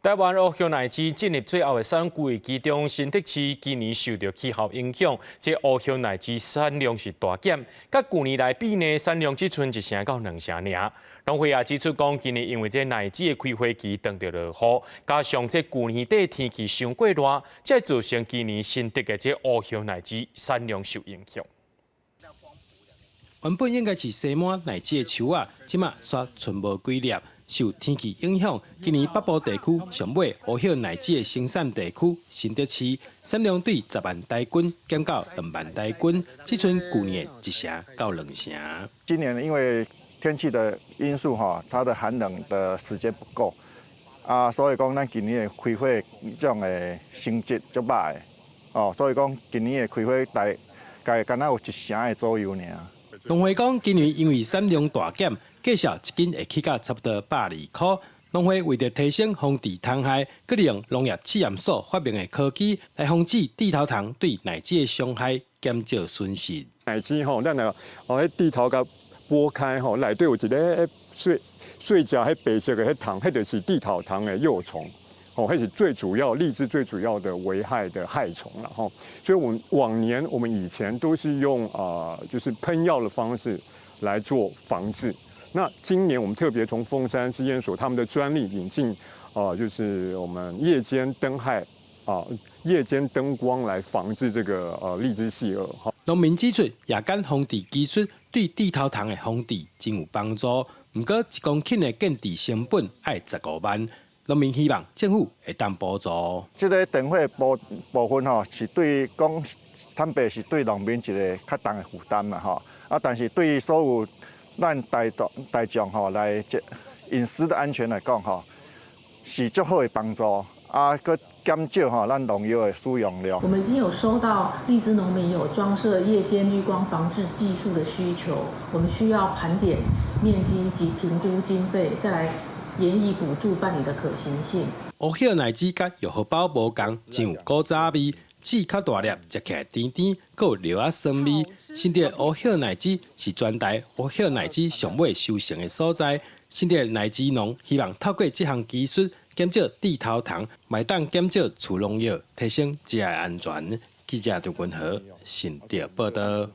台灣烏葉奶枝進入最後的產季，其中新竹市今年受著氣候影響，這烏葉奶枝產量是大減，佮舊年來比呢，產量只賰一成到兩成爾。農會也指出講，今年因為這奶枝的開花期碰著落雨，加上這舊年底天氣傷過熱，才造成今年新竹的這烏葉奶枝產量受影響。原本應該是生滿奶枝的樹仔，這馬煞賰無幾粒。受天氣影響，今年北部地區上尾烏葉奶枝的生產地區新竹市，產量對10萬台斤減到2萬台斤，只賰舊年的一成到兩成。今年因為天氣的因素哈，它的寒冷的時間不夠啊，所以講咱今年的開花這種的成績足䆀的哦，所以講今年的開花大概敢若有一成的左右爾。農會講，今年因為產量大減，價數一斤會起到差不多120箍。農會為著提升防治蟲害，閣利用農業試驗所發明的科技來防止地頭蟲對奶枝的傷害，減少損失。奶枝吼，咱若哦，彼蒂頭共剝開吼，內底有一个細細隻彼白色的彼蟲，彼就是蒂頭蟲的幼蟲。哦，彼是最主要荔枝最主要的危害的害蟲了吼。所以，我們往年我們以前都是用就是噴藥的方式來做防治。那今年我們特別從鳳山試驗所他們的專利引進，就是我們夜間燈害啊，夜間燈光來防治這個荔枝細蛾。農民指出，夜間防治技術對蒂頭蟲的防治真有幫助。毋過，1公頃的建置成本愛15萬。農民希望政府會當補助。這个電費部部分吼，是對講坦白是對農民一个較重的負擔啦吼。啊，但是對所有咱大眾大眾吼來這飲食的安全來講吼，是足好的幫助。啊，閣減少吼咱農藥的使用量。我們已經有收到荔枝農民有裝設夜間濾光防治技術的需求，我們需要盤點面積及評估經費，再來研議補助辦理的可行性。烏葉奶枝佮玉荷包無仝，真有古早味，籽較大粒，食起來甜甜，閣有蓼仔酸味。新竹烏葉奶枝是全台烏葉奶枝上尾收成的所在。新竹奶枝農希望透過這項技術，減少蒂頭蟲，嘛會當減少除農藥，提升食的安全。記者張君和新竹報導。